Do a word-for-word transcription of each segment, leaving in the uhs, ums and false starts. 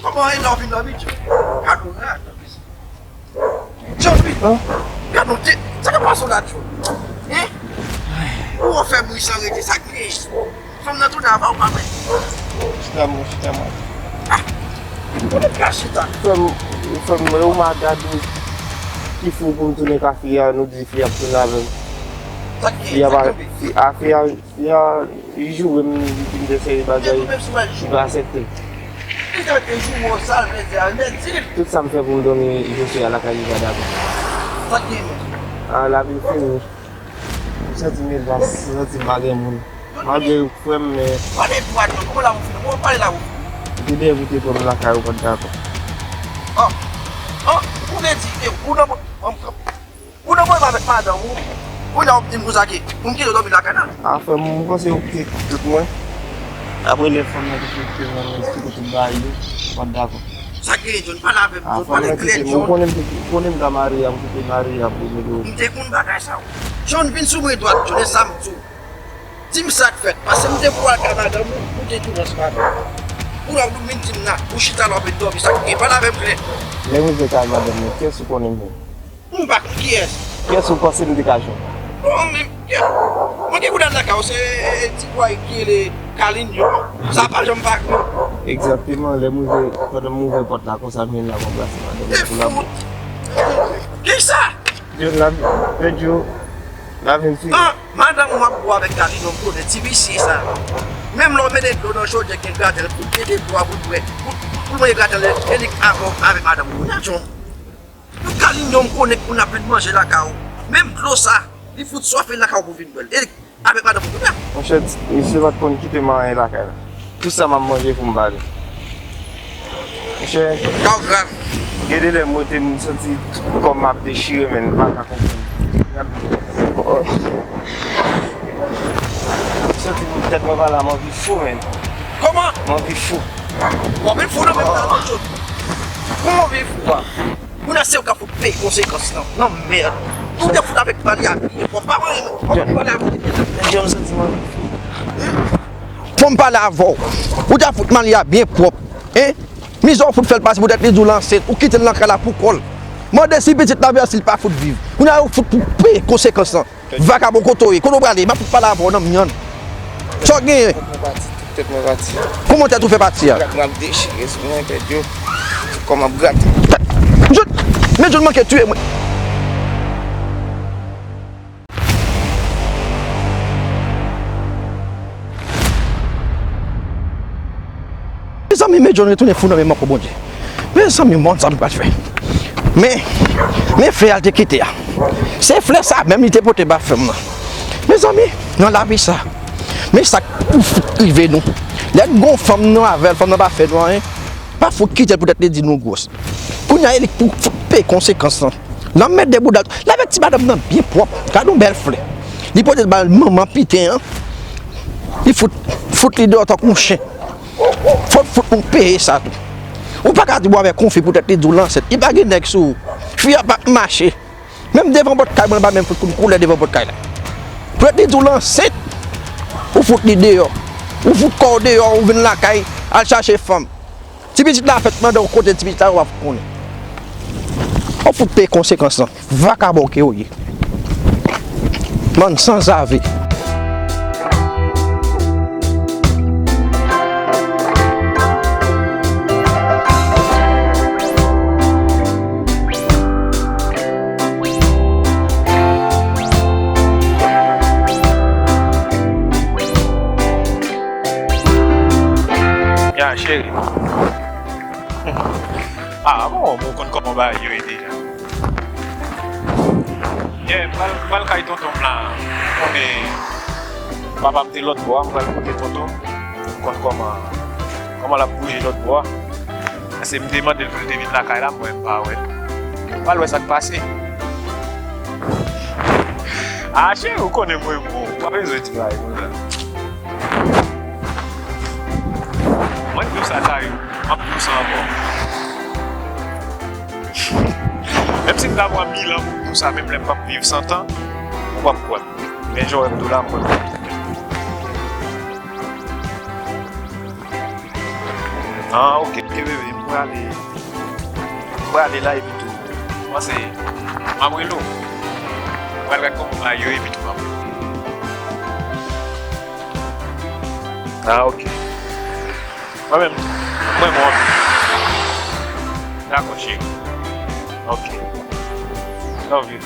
Kòman e lè w vin dòmi, John? Gad yon rad nan prizon. John, wi. Gad yon te. Sa k ap pase w la, John? Hein? Ou fè m ri san rete, sa k gen? Fanm nan tounen avè w, pa vre? Chita, mwen, chita, mwen. Ah! Ou te ka chita. Frè m, frè m, mwen, ou ma gade ki fou pou m tounen ka fi a, nou di fi a ap tounen avè m. Sa k gen? Fi a pa, fi a, fi a, fi a, li joure m, li di m de seri bagay, li pa aksepte. Li te joure w, sa l vle di a, men di l. Tout sa m fè pou m dòmi Josue a lakay li pa dakò. Sa k gen, men? Ah, lavi fini. M santi m epas, m santi m pa gen moun. Malgre frè m, men. Pale dwat, non, kòman la ou fini? Kòman pale la ou fini? M te devou te pran m lakay ou pa t dakò. An, an, ou vle di, e, ou nan, an, ou nan pwoblèm avèk madanm ou, kounye a w ap di m konsa ke pou m kite w dòmi lakay la? A, frè m, m panse ou kite tout mwen. Apre lè fanm nan te kite m nan men, tout bagay yo, ou pa t dakò. Sa k genyen, John? Pale avè m, John. Pale klè, John. Ou konnen m te, ou konnen m ta mari a, m kite mari a pou mete w. M te konn bagay sa yo. John, vin sou mwen dwat, John, e sa m di w. Di m sa k fèt, paske m te pou al kay madanm ou, ou te tounen ansanm avè m. Ou la, ou vin di m nan, ou chita la, w ap dòmi, sa k genyen? Pale avè m klè. Lè m rive kay madanm mwen, kiyès ou konnen m ye? M pa konn kiyès. Kiyès ou panse m te ka jwenn? Bon, men, mwen gen kounye a lakay ou, se ti bòy ki rele Kalinyo. Sa pa janm pa gwo. Egzakteman, lè m rive, pandan m ouvè pòt la konsa, m jwenn l ap ranplase madanm mwen pou l ap. Kisa? Yo, la, Pedro, la vin fini. Ah, madanm ou ap bò avèk Kalinyo, m konnen ti visye sa. Menm lè w mete dlo nan chodyè, gen gratèl, pou l mete dlo a pou l bwè, pou, pou, pou l manje gratèl, e li avè w, avèk madanm ou. Gad John. Yon Kalinyo m konnen pou n ap vin manje lakay ou. Menm dlo sa, li fout swaf, vin lakay ou pou vin bwè l. E avèk madanm ou kounye a. Monchè, misye pa t konn kite m anyen lakay la. Tout sa m ap manje pou m ba li. Monchè, ka w grav. Gen de lè m rete, m santi tout kò m ap dechire, men m pa ka konprann. M santi tèt mwen pa la, m anvi fou, men. Kòman? M anvi fou. W ap vin fou nan menm tan, non, John? Kòman w vin fou a? Moun nan se ou k ap fout peye konsekans lan. Nan mèd. Ou te fout avèk Malia byen pwòp. Pa mwen, mwen pale avè w. John, santi mwen. Fò m pale avè w. Ou te fout Malia byen pwòp. Hein? Mizè w fout fè l pase poutèt li di w l ansent. Ou kite l nan kay la pou kò l. Mande si pitit la viv, si l pa fout viv. Kounye a ou fout pou peye konsekans lan. Vakabon, kote w ye? Kote w prale? M ap fout pale avè w nan myann. Sa w genyen? Tèt mwen pati, tout tèt mwen pati. Kòman tèt ou fè pati a? Gad mwen ap dechire sou mwen, Pedro. Kò m ap grate. Tèt, John, men John manke tiye mwen. Mezanmi, men John retounen fou nan men m ankò, Bondye. Mezanmi, m pa konn sa m pral fè. Men, men flè a l te kite a. Se flè sa menm li te pote ba fanm nan. Mezanmi, nan lavi sa, men sa k pou fout rive nou. Lè n gon fanm nou avè l, fanm nan pa fè nou anyen, pa fout kite l poutèt li di nou gwòs. Kounye a, e li k pou fout peye konsekans lan. L anmède bouda l. L avèk ti madanm nan byen pwòp. Gad yon bèl flè. Li pote l ba manman piten an. Li fout, fout li deyò tankou yon chen. Fò l fout nou peye sa tou. Ou pa ka di w avèk yon fi poutèt li di w l ansent. Li pa gen nèg sou ou. Fi a p ap mache. Menm devan pòt kay mwen, l pa menm fout konn koulè devan pòt kay la. Poutèt li di w l ansent, ou fout li deyò. Ou fout kò w deyò, ou vin lakay, al chache fanm. Ti pitit la fèt pandan w kote ti pitit la, w ap konnen. W ap fout peye konsekans lan. Vakabon ke w ye. Bann sanzave. Ya, cheri. Ah, bon, bon, ou konn kòman bagay yo ye deja. Yeah, m pral, pral kay tonton m la. Konnen papa m te lòt bò a, m pral kote tonton m. M konn kòman, kòman l ap bouje lòt bò a. Paske m te mande l pou l te vin lakay la, mwen m pa wè l. M pral wè sa k pase. Ah, cheri, ou konnen mwen bon. Ou pa bezwen di bagay konsa. Mwen di w sa, Tayou. M ap di w sa ankò. Menm si m ta pran mil an pou m di w sa, menm lè m p ap viv san tan, ou p ap kwè m. Men jan w wè m di w la, m kwè m. Ah, ok. Ok, bebe, m prale. M prale la epi tou. Panse, m ap rele w. M pral gad kòman bagay yo epi tou m ap rele w. Ah, ok. Mwen menm, mwen bon. Dakò, cheri. Ok. Love you.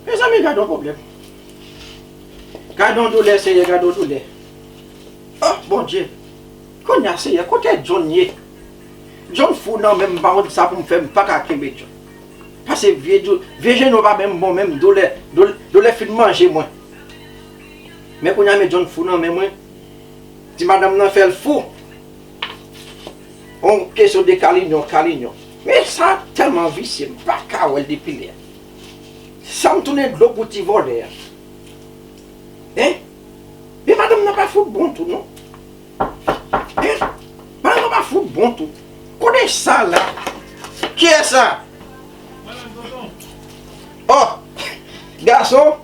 Mezanmi, gade yon pwoblèm. Gade yon doulè, Seyè, gade yon doulè. Oh, Bondye. Kounye a, Seyè, kote John ye? John fou nan men m, m pa konn sa pou m fè, m pa ka kenbe John. Pase vye dou-, vye jenou pa menm bon, menm doulè, doulè, doulè fin manje mwen. Men kounye a, men John fou nan men mwen. Ti madanm nan fè l fou. On kesyon de kalinyon, kalinyon. Men sa tèlman visye, m pa ka wè l depi lè a. Sa m tounen dlo pou ti vòlè a. Hein? Men madanm nan pa fout bon tou, non. Hein? Madanm nan pa fout bon tou. Kote sa la? Kiyès sa? Oh! Gason!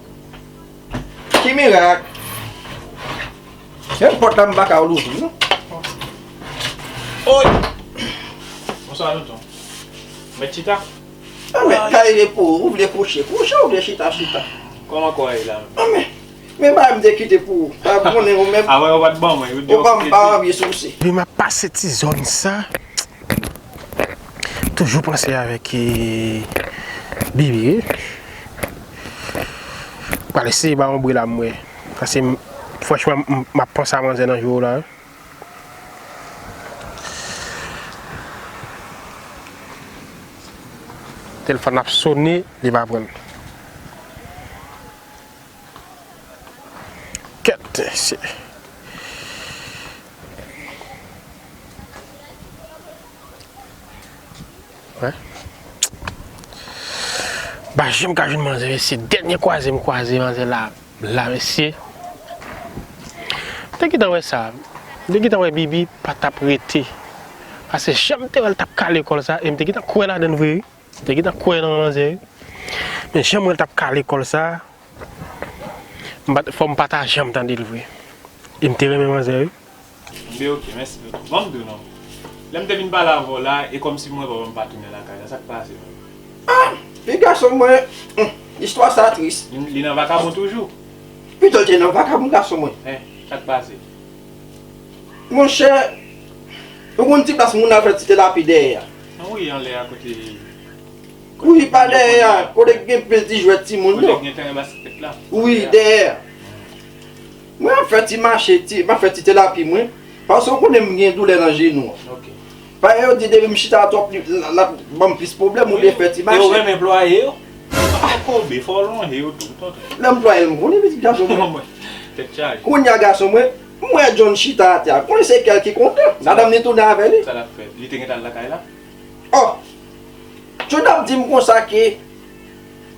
Ki mirak! Men pòt la m pa ka louvri non. Oy! Bonswa tonton. Mèt chita? Ah, men kay e pou ou, ou vle kouche, kouche, ou vle chita, chita. Kòman kò a ye la menm? Ah, men, men bagay m te kite pou ou. Pa konnen ou menm. Avan yo pa t ban mwen, yo di ou ban m pa anvi souse. Epi m ap pase ti zòn sa. Toujou panse avèk, eh, Bibi, wi. Pral eseye ba yon bri la m wè. Paske m, franchman, m, m ap panse a manzè nan jou la, wi. Telefòn ap sone, li pa pran. Kèt, mesye. Wè. M pa janm ka jwenn manzè, mesye. Dènye kwaze m kwaze manzè la, la, mesye. M te gentan wè sa. M te gentan wè Bibi pa t ap rete. Paske jan m te wè l t ap kale kò l sa, e m te gentan kwè ladan l vre, wi. M te gentan kwè nan manzè, wi. Men jan m wè l t ap kale kò l sa, m pa t, fò m pa ta janm tande l vre. E m te renmen manzè, wi. Enben, ok, mèsi tonton. Ban m di w non. Lè m te vin pale avè w la, e kòmsi mwen wè w, m pa tounen lakay la. Sa k pase menm? Ah! Wi, gason mwen, hmm, istwa sa tris. Li, li nan vakabon toujou? Pito l te nan vakabon, gason mwen. Hein, sa k pase? Monchè, ou konn ti plas moun al fè ti terapi dèyè a? Wi, anlè a kote. Wi, pa dèyè a, kote k gen pil ti jwèt timoun yo. Kote k gen teren baskèt la. Wi, dèyè a. Mwen ap fè ti mache, ti, m ap fè ti terapi mwen. Paske w konnen m gen doulè nan jenou an. Ok. Paske yo di depi m chita twòp, li, l, l ap ban m plis pwoblèm, ou vle fè ti mache. E w renmen plwaye yo? Fò w koube, fò w lonje yo tou, tonton. Lè m plwaye l, m konnen pitit gason mwen. Tèt chaje. Kounye a gason mwen, m wè John chita atè a. Konnen se kè l ki kontan. Madanm li tounen avè li. Sa l ap fè? Li te gentan al lakay la? Oh! John ap di m konsa ke,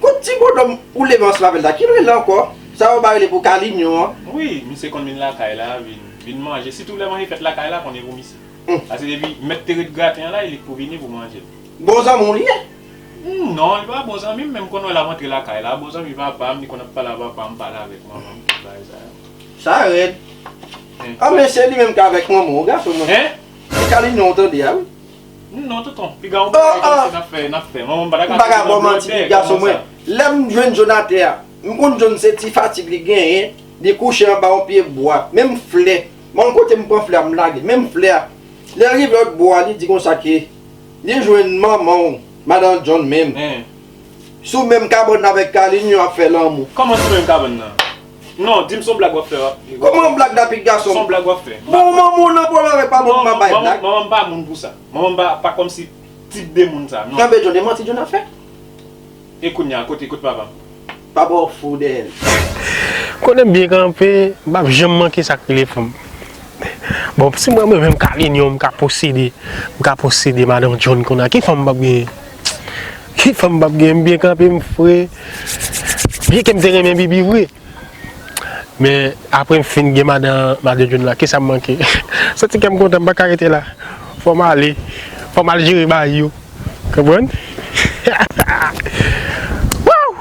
kot ti bonòm ou leve ansanm avè l la, ki lè l ankò? Sa yo ba rele pou kalinyon an. Wi, misye konn vin lakay la, vin, vin manje. Sitou lè manje fèt lakay la, konnen pou misye. Hmm. Paske depi mèt te ret graten an la, e li k pou vini pou manje l. Bon zanmi w li ye? Hmm, non, li pa bon zanmi m, men m konn wè l ap antre lakay la. Bon zanmi papa m, li konn ap pale a papa m, pale avèk manman m, tout bagay sa yo. Sa rèd. Hmm. Ah, men se li menm k avèk manman w, gason mwen. Hein? Se kalinyon w tande a, wi. Non, tonton, piga yon bagay kòmsi n ap fè, n ap fè. Manman m pa ta ka. M pa ka ba w manti, gason mwen. Lè m jwenn John atè a, m konn John se ti fatig li genyen, li kouche anba yon pye bwa. Menm flè, m al kote m pran flè a, m lage. Menm flè a, lè l rive lòtbò a, li di konsa ke li jwenn manman w, madan John menm. Sou menm kabann avèk Kalinyon ap fè lanmou. Kòman sou menm kabann nan? Non, di m se yon blag w ap fè. Kòman yon blag, Lapid Gason? Se yon blag w ap fè. Bon, manman w nan pwoblèm avèk papa w, manman, pa bay blag. Manman m pa moun pou sa. Manman m pa, pa kòmsi tip de moun sa, non. Kanpe John, e manti John ap fè? E kounye a, kote, kote papa m? Papa w fou dèyè l. Konnen m byen kanpe, m p ap janm manke sa k rele fanm. Bon, si mwen, mwen menm Kalinyon, m ka posede, m ka posede madan John konnya, ki fanm m p ap genyen? Ki fanm m p ap genyen? M byen kanpe, m fre. Byen ke m te renmen Bibi vre. Men, apre m fin gen madan, madan John la, kisa m manke? Santi kè m kontan, m pa ka rete la. Fò m ale. Fò m al jere bagay yo. Konprann? Wouw!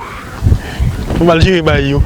Fò m al jere bagay yo.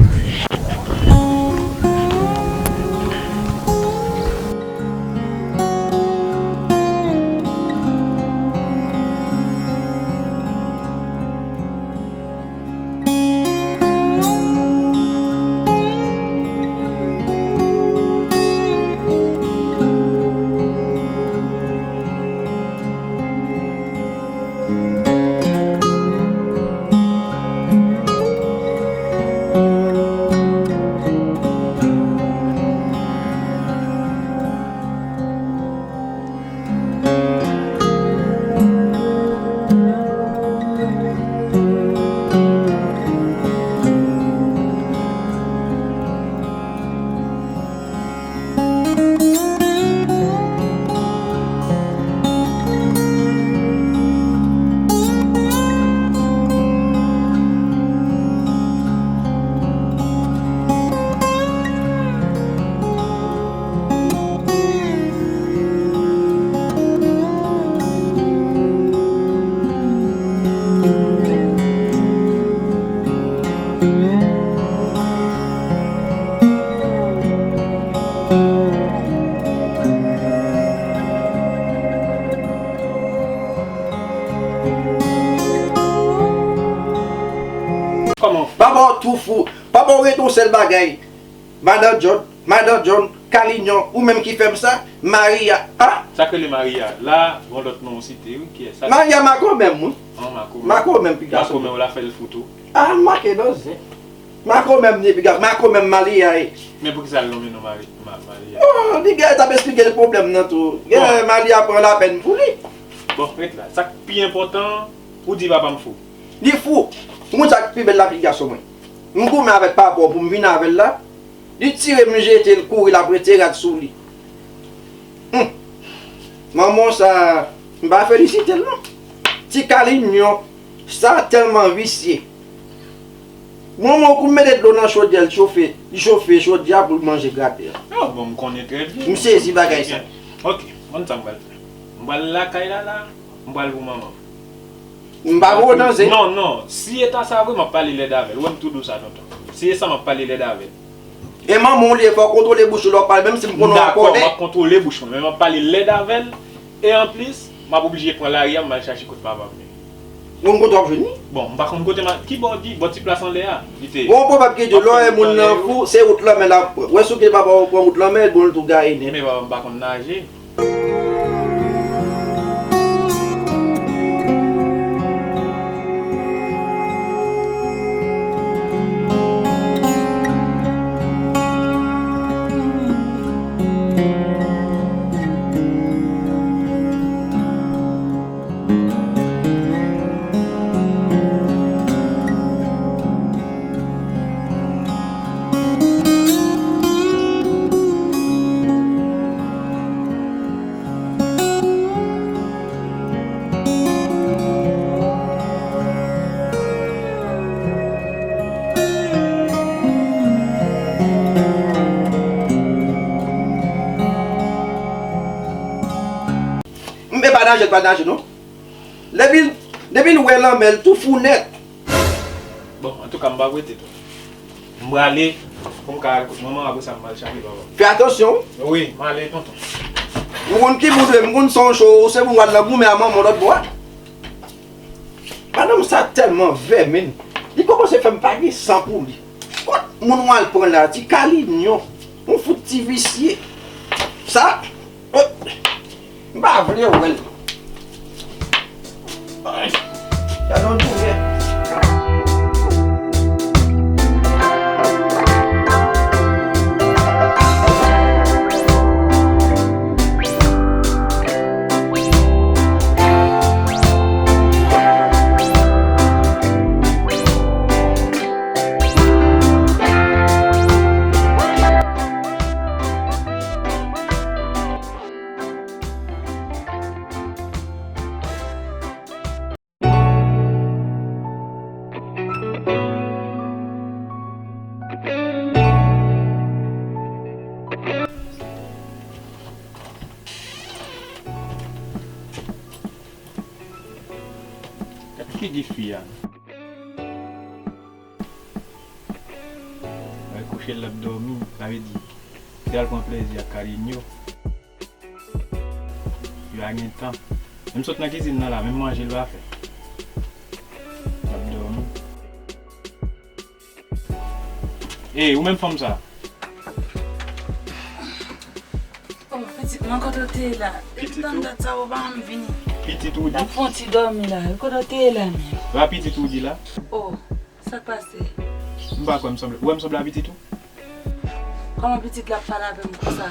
Kòman? Papa w tou fou. Papa w rete yon sèl bagay. Madan John, Madan John, Kalinyon, ou menm ki fè m sa, Maria, a? Sa k rele Maria? La, gon lòt non ou site, wi, kiyès sa? Maria makomè m, wi. An, makomè. Makomè m, piga sou. Makomè w la fè l fou tou. A, make nan zen. Makomè m ye, piga, makomè m Maria ye. Men poukisa l nonmen non Mari-, Ma-, Maria? Oh, li gen, t ap esplike l pwoblèm nan tou. Gen Maria pran lapèn pou li. Bon, ret la. Sa k pi enpòtan, ou di papa m fou. Li fou. Ou konn sa k pi bèl la, piga sou mwen? M goumen avèk papa w pou m vin avè l la. Li tire m jete l kouri, l ap rete rad sou li. Hum. Manman sa, m pa felisite l non. Ti Kalinyon, sa tèlman visye. Manman w kou mete dlo nan chodyè, l chofe, li chofe chodyè a pou l manje grate a. Ah, bon, m konnen trè byen. M sezi bagay sa. Ok, konn sa m pral fè. M pral lakay la la. M pral pou manman m. M pa pran w nan zen. Non, non. Si e ta sa vre, m ap pale lèd avè l. Ou wè m tou dous a tonton. Si e sa, m ap pale lèd avè l. E manman w li ye, fò w kontwole bouch ou lè w ap pale, menm si m konnen w ap kòde. M dakò, m ap kontwole bouch mwen, men m ap pale lèd avè l. E anplis, m ap oblije pran lari a, m al chache kote papa m ye. Ou konn kote w ap jwenn li? Bon, m pa konn kote m a, ki bò w di, bò ti plas anlè a, li te ye. Gon pwovèb ki di, lè w wè moun nan fou, se wout lanmè l ap pran. Wè si w kite papa w pran wout lanmè, bon, l tou gaye nèt. Men papa m pa konn naje. M, e pa naje, pa naje non. Depi, depi l wè lanmè, l tou fou nèt. Bon, antouka, m p ap rete tou. M prale pou m ka al kot manman, apre sa, m al chache papa m. Fè atansyon. Wi, m ale, tonton. Ou konn ki moun, m konn se yon cho, se pou w al nan goumen a manman w lòt bò a. Madanm sa tèlman vèmin. Li kòmanse fè m pa gen san pou li. Kot moun w al pran la, ti Kalinyon. Yon fout ti visye. Sa, oh, m pa vle wè l. Ay, gade yon doulè. Figi fi a. Lè l kouche l ap dòmi, sa vle di, li al pran plezi ak Carlinho. Yo a gen tan. Menm sot nan kizin nan la, menm manje l pa fè. L ap dòmi. Ey, ou menm fanm sa? Oh, pitit mwen, kote w te ye la? Depi tann dat sa, ou pa janm vini. Pitit ou di? L ap fè yon ti dòmi la. Kote w te ye la menm? La pitit ou di la? Oh, sa k pase? M pa kwè m sanble. Ou wè m sanble a pitit ou? Kòman pitit la ap pale avè m konsa?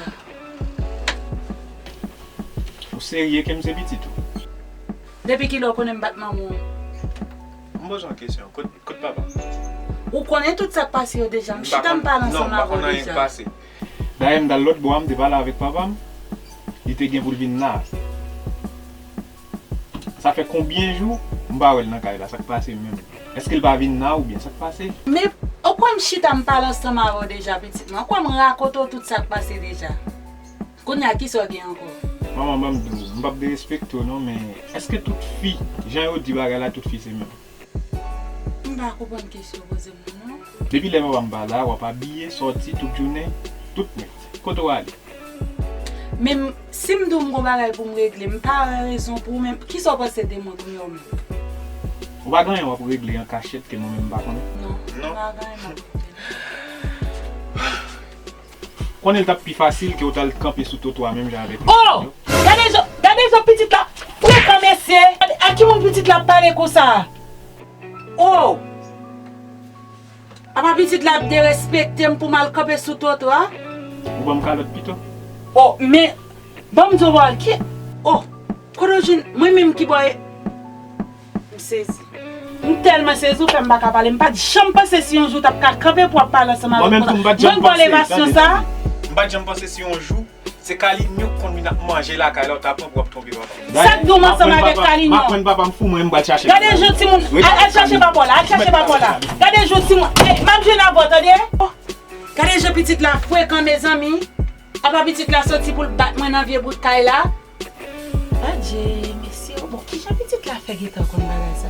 Ou serye ke m se pitit ou? Depi kilè w konnen m bat manman w? M poze yon kesyon. Kot, kot papa m? Ou konnen tout sa k pase yo deja. M chita m pale ansanm avè w deja. Non, m pa konn anyen k pase. Dayè, m t al lòt bò a, m te pale avèk papa m. Li te gen pou l vin la. Sa fè konbyen jou m pa wè l nan kay la? Sa k pase menm? Èske l pa vin la oubyen sa k pase? Men, ou kwè m chita m pale ansanm avè w deja, pitit mwen? Ou kwè m rakonte w tout sa k pase deja? Kounye a, kisa w gen ankò? Manman, ban m di w, m p ap derespekte w non, men èske tout fi, jan yo di bagay la, tout fi se menm? M pa konprann kesyon w poze m nan, non. Depi lè papa m pa la, w ap abiye, sòti tout jounen, tout nwit. Kote w ale? Men m, si m di w m gon bagay pou m regle, m pa wè rezon pou w menm. Kisa w panse de mwen kounye a w menm? Ou pa gen anyen w ap regle an kachèt ke mwen menm m pa konnen? Non, m pa gen anyen m ap regle. Konnen l t ap pi fasil ke w t al kanpe sou twotwa menm jan avèk... Oh! Gade jan, gade jan pitit la frekan, mesye! A ki moun pitit la ap pale konsa? Oh! Apa pitit la ap derespekte m pou m al kanpe sou twotwa? Ou ban m kalòt pito. Oh, men, ban m di w bagay, ki, oh, kote w jwenn, mwen menm ki bò e, m sezi. M tèlman sezi, ou fè m pa ka pale. M pa t janm panse si yon jou w t ap ka kanpe pou w ap pale ansanm avèk mwen konsa. Mwen menm tou, m pa t janm panse. Mwen ba w levasyon sa. M pa t janm panse si yon jou se Carlinho k konn vin ap manje lakay la, w ta pran pou w ap twonpe papa m. Sa k di w m ansanm avèk Carlinho? M aprann papa m fou, mwen, m pral chache. Gade jou timoun, al, al chache papa w la, al chache papa w la. Gade jou timoun, ey, m ap jwenn avè w, tande? Oh, gade jan pitit la frekan, mezanmi. Apa pitit la soti pou l bat mwen nan vye bout kay la? Adje, mesye, bon, kijan pitit la fè gentan konn bagay sa?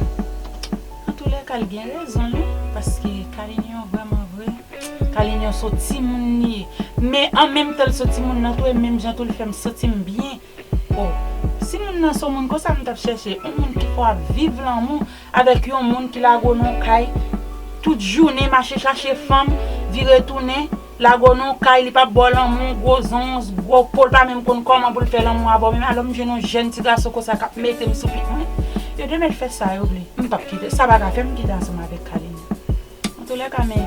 Antoulèka, l gen rezon l wi, paske Carlinho vrèman vre, Carlinho se yon timoun li ye. Men an menm tan l se yon timoun nan tou, e menm jan tou l fè m santi m byen. Oh, si moun nan se yon moun konsa m t ap chèche, yon moun ki fè w ap viv lanmou avèk yon moun ki lage w nan yon kay tout jounen, mache chache fanm, vire tounen, lage w nan yon kay, li p ap ba w lanmou, gwo zonz, gwo po, l pa menm konn kòman pou l fè lanmou avè w menm. Alò m jwenn yon jèn ti gason konsa k ap mete m sou pik mwen. Yo te mèt fè sa yo vle. M p ap kite, sa pa ka fè m kite ansanm avèk Carlinho. Antoulèka, men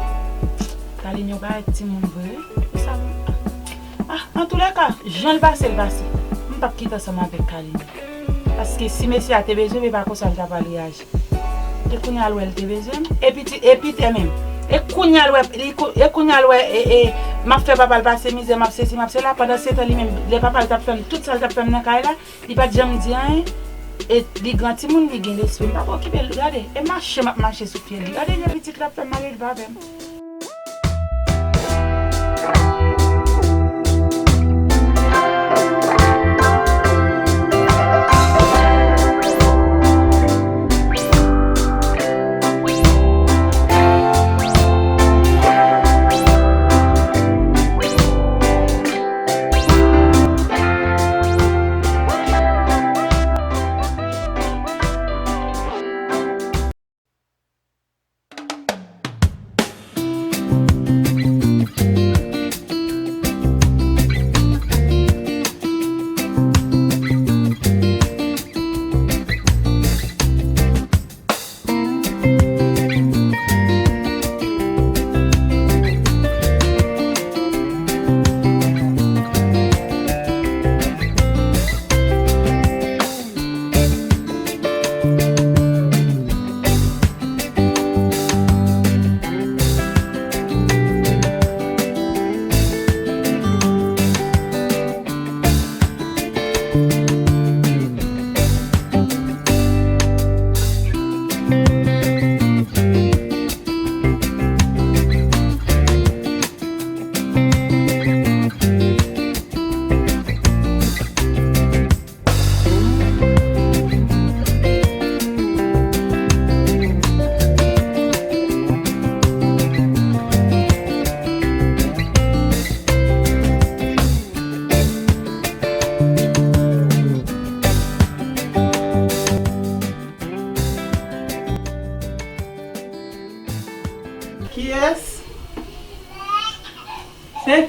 Carlinho parèt timoun vre wi. Sa, ah, antoulèka, jan l pase, l pase. M p ap kite ansanm avèk Carlinho. Paske si mesye a te bezwen m, e pa konsa l ta pral reyaji. E kounye a l wè l te bezwen m. E piti, e pitè menm. E kounye a l wè, li ko-, e kounye a l wè, e, e, m ap fè papa l pase mizè, m ap sesi, m ap sela. Pandan se tan, li menm, lè papa l t ap fè m tout sa l t ap fè m nan kay la, li pa t janm di anyen. E li gran timoun, li gen lespri. M pa okipe l, gade. E mache, m ap mache sou pye li. Gade jan pitit la ap fè m mal elve avè m.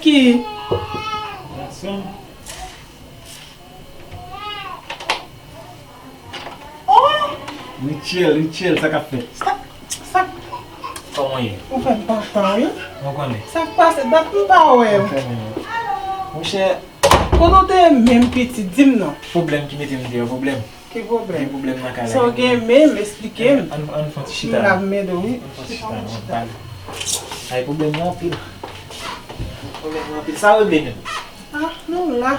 Ki? Gason. Oh! Richel, Richel, sa k ap fèt? Sa, sa, kòman w ye? Ou fè m kontan, wi. Mwen konnen. Sa k pase? Dat m pa wè w. Mwen konnen. Monchè. Kote w te ye menm pitit? Di m non. Pwoblèm ki mete m deyò, pwoblèm. Ki pwoblèm? Gen pwoblèm nan kay la. Sa w gen menm, esplike m. Ann, ann fè yon ti chita. M ap ede w, wi. Ann fè yon ti chita, ann pale. Ay, pwoblèm nan anpil. Pwoblèm nan anpil. Sa w regle menm? Ah, nou la.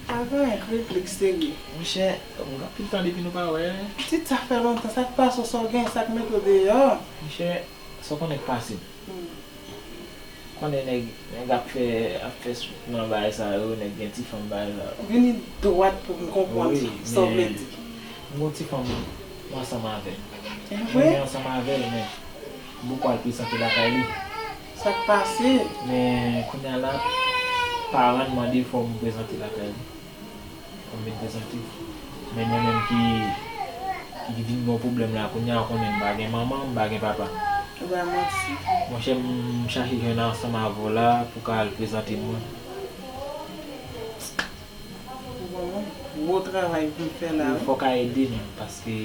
Pa gen anyen k regle k serye. Monchè, m gen anpil tan depi nou pa wè. Pitit, sa fè lontan. Sa k pase w, sa w gen, sa k mete w deyò? Monchè, sa w konnen k pase m. Hmm. Konnen nèg, nèg ap fè, ap fè sou nan bagay sa yo, nèg gen ti fanm bagay sa yo. Vini dwat pou m konprann sa w vle di. Wi, men m gon ti fanm m ansanm avè l. E vre? Mwen ansanm avè l, men m poko al prezante lakay li. Sa k pase? Men kounye a la, paran l mande fò m prezante lakay li. Pou m vin prezante. Men mwen menm ki, ki vin gen yon pwoblèm la kounye a, ou konnen m pa gen manman, m pa gen papa. Ou bay manti. Monchè, m chache jwenn ansanm avè w la pou ka al prezante mwen. Ou ban mwen gwo travay pou m fè la, wi. Fò w ka ede m, paske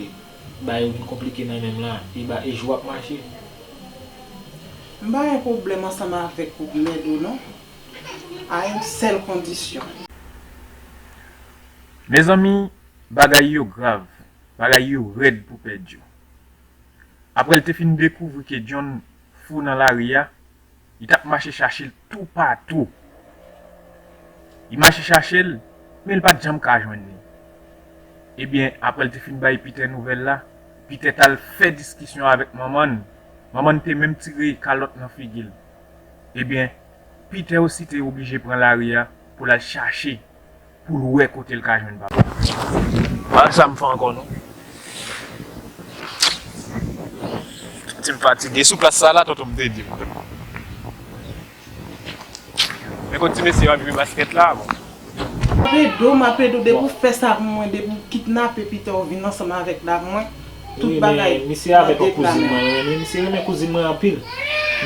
bagay yo vin konplike nan men m la. E ba, e jou ap mache. M pa gen pwoblèm ansanm avèk ou, Mèdo, non. A yon sèl kondisyon. Mezanmi, bagay yo grav, bagay yo rèd pou Pè Djo. Apre l te fin dekouvri ke John fou nan lari a, li t ap mache chache l toupatou. Li mache chache l, men li pa t janm ka jwenn li. Ebyen, apre l te fin bay Peter nouvèl la, Peter t al fè diskisyon avèk manman l. Manman l te menm tire kalòt nan figi l. Ebyen, Peter osi te oblije pran lari a pou l al chache, pou l wè kote l ka jwenn papa. Pa sa m fè ankò non. Ti m fatige. Sou plas sa la, tonton m te di m. Men kot ti mesye yo ap jwe baskèt la, bon. M ap ede w, m ap ede w. Depi w fè sa pou mwen, depi w kidnape Peter, w vin ansanm avèk dam mwen, tout bagay. Wi, men misye avèk yon kouzin mwen, men misye renmen kouzin mwen anpil.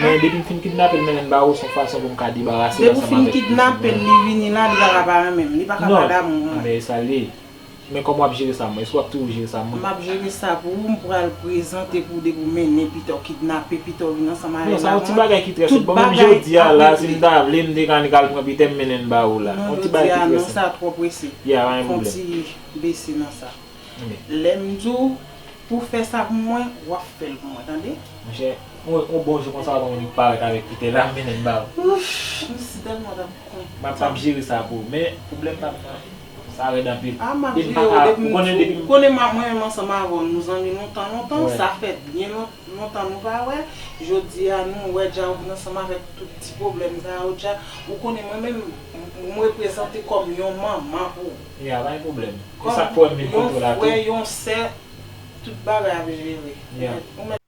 Men depi m fin kidnape l, mennen l ba ou, se yon fason pou m ka debarase l ansanm avèk kouzin mwen. Depi w fin kidnape l, li vini la, li pa ka pa renmen m, li pa ka pa damou mwen. Non, men sa l ye. Men kòman w ap jere sa mwen? Èske w ap toujou jere sa mwen? M ap jere sa pou ou, m pral prezante pou w depi w mennen Peter, w kidnape Peter, w vin ansanm avè l la. Non, sa yon ti bagay ki trè senp. Bon, menm jodi a la, si m ta vle, m te ka annik al pran Peter, m mennen l ba ou la. Non, yon ti bagay ki trè senp. Jodi a non, sa twò prese. Ya, pa gen pwoblèm. Fè yon ti bese nan sa. Lè m di w pou w fè sa pou mwen, w ap fè l pou mwen, tande? Monchè, yon, yon bon jou konsa, w ap annik parèt avèk Peter la, m mennen l ba ou. Ouf, m si tèlman t ap kontan. M ap, m ap jere sa pou ou, men pwoblèm pa m nan. Sa rèd anpil. A, m ap jere w depi m di w. Ou konnen depi m... Ou konnen mwen menm ansanm avè w, nou zanmi lontan, lontan, sa fè byen lon-, lontan nou pa wè. Jodi a, nou wè dja ou vin ansanm avèk tout ti pwoblèm sa yo dja. Ou konnen mwen menm, m, m reprezante kòm yon manman pou ou. Ya, pa gen pwoblèm. E sa k fè w vin kote w la tou. Kòm yon frè, yon sè, tout bagay ap jere. Ya. Ou mèt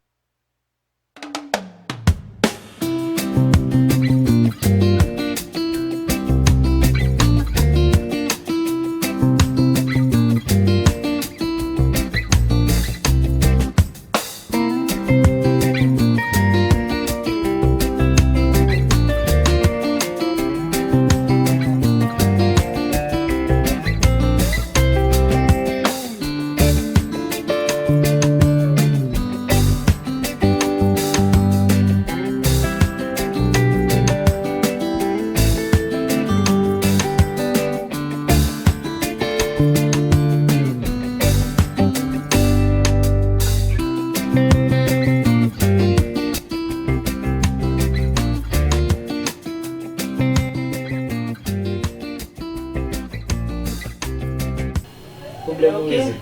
Pwoblèm ou rezoud.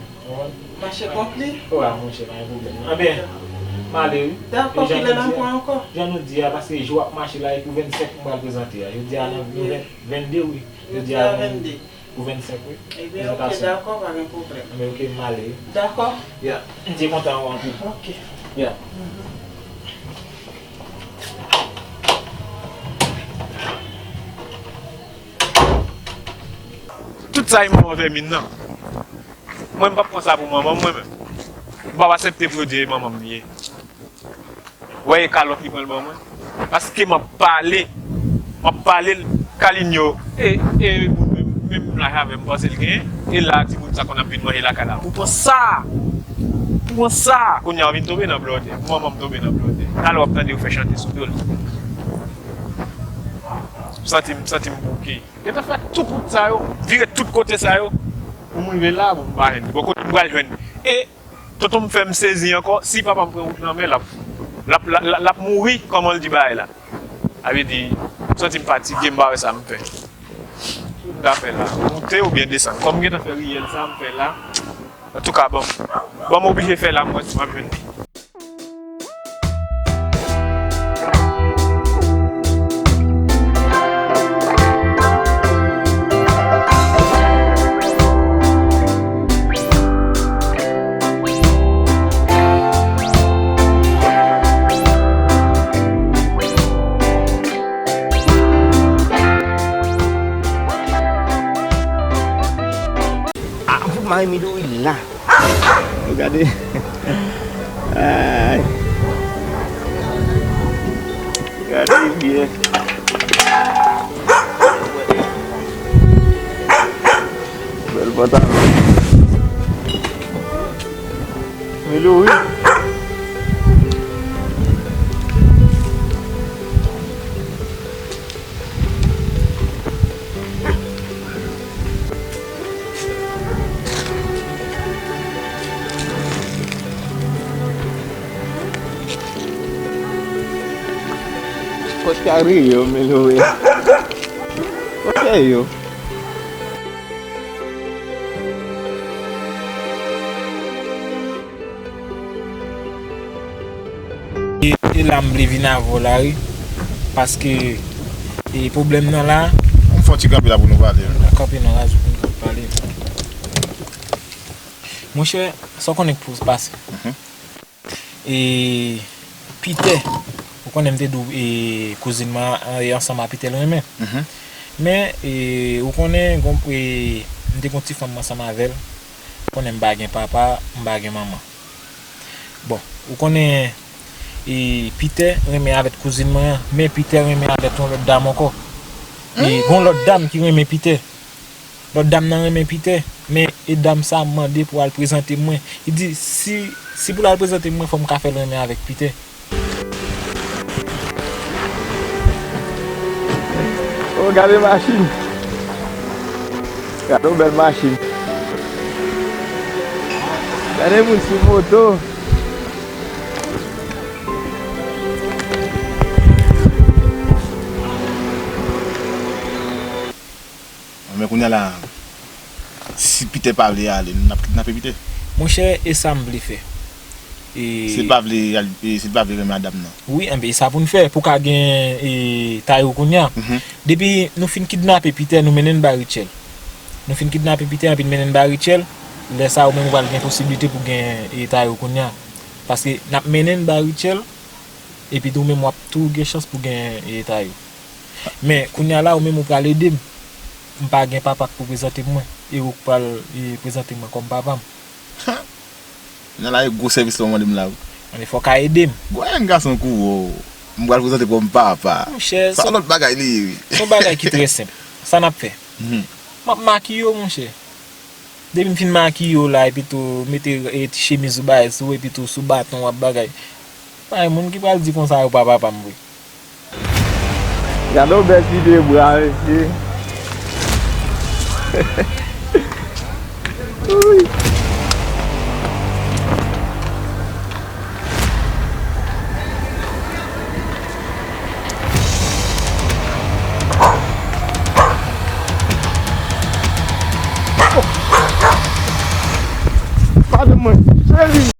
Mache kont li? Wi, monchè, pa gen pwoblèm non. Anben, m ale wi. Dakò, kilè n ap wè ankò? Jan nou di a, paske jou ap mache la, e pou vennsenk m pral prezante a. Jodi a nou ven-, vennde wi. Jodi a vennde. Pou vennsenk wi. Ebyen, oke, dakò, pa gen pwoblèm. Anben, oke, m ale wi. Dakò. Ya, m te kontan wè w anpil. Oke. Ya. Tout sa e manman vèmin nan. Mwen, m p ap pran sa pou manman m, mwen menm. M p ap aksepte pou yo di e manman m li ye. Wè, e kalòt li pran l ban mwen. Paske m ap pale. M ap pale l, Kalinyo, e, e moun menm, menm laj avè m panse l genyen, e la timoun sa konn ap vin manje lakay la. Pou pran sa! Pou pran sa! Kounye a w vin tonbe nan blòdè. Pou manman m tonbe nan blòdè. Talè w ap tande yo fè chante sou do l. M santi m, m santi m bouke. Gentan fè tout wout sa yo, vire tout kote sa yo, pou m rive la, pou m pa jwenn li. Bon, kote m pral jwenn li? E tonton m fè m sezi ankò, si papa m pran wout lanmè, l ap, l ap, l ap, l ap mouri, kòman l di bagay la? Sa vle di, m santi m fatige, m pa wè sa m fè. M ta fè la, monte oubyen desann. Kòm m gentan fè riyèl sa m fè la, antouka, bon, bon, m oblije fè la, m wè si m ap jwenn li. Ah, pou mari Midori la. Gade. Ay. Gade byen. Bèl pantalon. Milo, wi. Kot kari yo, Milo, wi. Kote yo? E, e la m vle vin avè w la, wi. Paske, e, pwoblèm nan la. Ann fè yon ti kanpe la pou nou pale. Kanpe nan razo pou nou pale. Monchè, sa w konnen k pou pase. Mhm. E, Pitè, ou konnen m te di w, e, kouzin mwen, e, ansanm a Pitè l renmen. Mhm. Men, e, ou konnen, gon, e, m te gon ti fanm ansanm avè l. Ou konnen m pa gen papa, m pa gen manman. Bon, ou konnen, e, Pitè renmen avèk kouzin mwen an, men Pitè renmen avèk yon lòt dam ankò. E, hmm, gon lòt dam ki renmen Pitè. Lòt dam nan renmen Pitè, men e dam sa mande pou al prezante mwen. Li di si, si pou l al prezante mwen, fò m ka fè l renmen avèk Pitè. Oh, gade machin. Gade yon bèl machin. Gade moun sou moto. Men kounye a la, si Pitè pa vle ale, n ap kidnape Pitè. Monchè, e sa m vle fè. E si l pa vle al, e si l pa vle renmen a dam nan. Wi, enben, e sa pou n fè, pou ka gen, e, Tayo kounye a. Mhm. Depi nou fin kidnape Pitè, nou mennen l ba Richel. Nou fin kidnape Pitè, epi n mennen l ba Richel, lè sa a, ou menm ou pral gen posiblite pou gen, e, Tayo kounye a. Paske n ap mennen l ba Richel, epi tou ou menm w ap tou gen chans pou gen, e, Tayo. Men, kounye a la, ou menm ou pral ede m. M pa gen papa k pou prezante mwen, e ou k pral, e, prezante mwen kòm papa m. Kounye a la, e gwo sèvis la w mande m la, wi. Anben, fò w ka ede m. Gwo gason kou w, m pral prezante kòm papa. Monchè, sa se lòt bagay li ye, wi. Se yon bagay ki trè senp. Sa n ap fè. Mhm. M ap makiye w, monchè. Depi m fin makiye w la, epi tou mete, e, ti chemiz ou bagay sou, epi tou sou baton w ap bagay. Pa gen moun ki pral di konsa yo pa papa m vre. Gade yon bèl ti de bra, mesye. Wi. Padon mwen, cheri.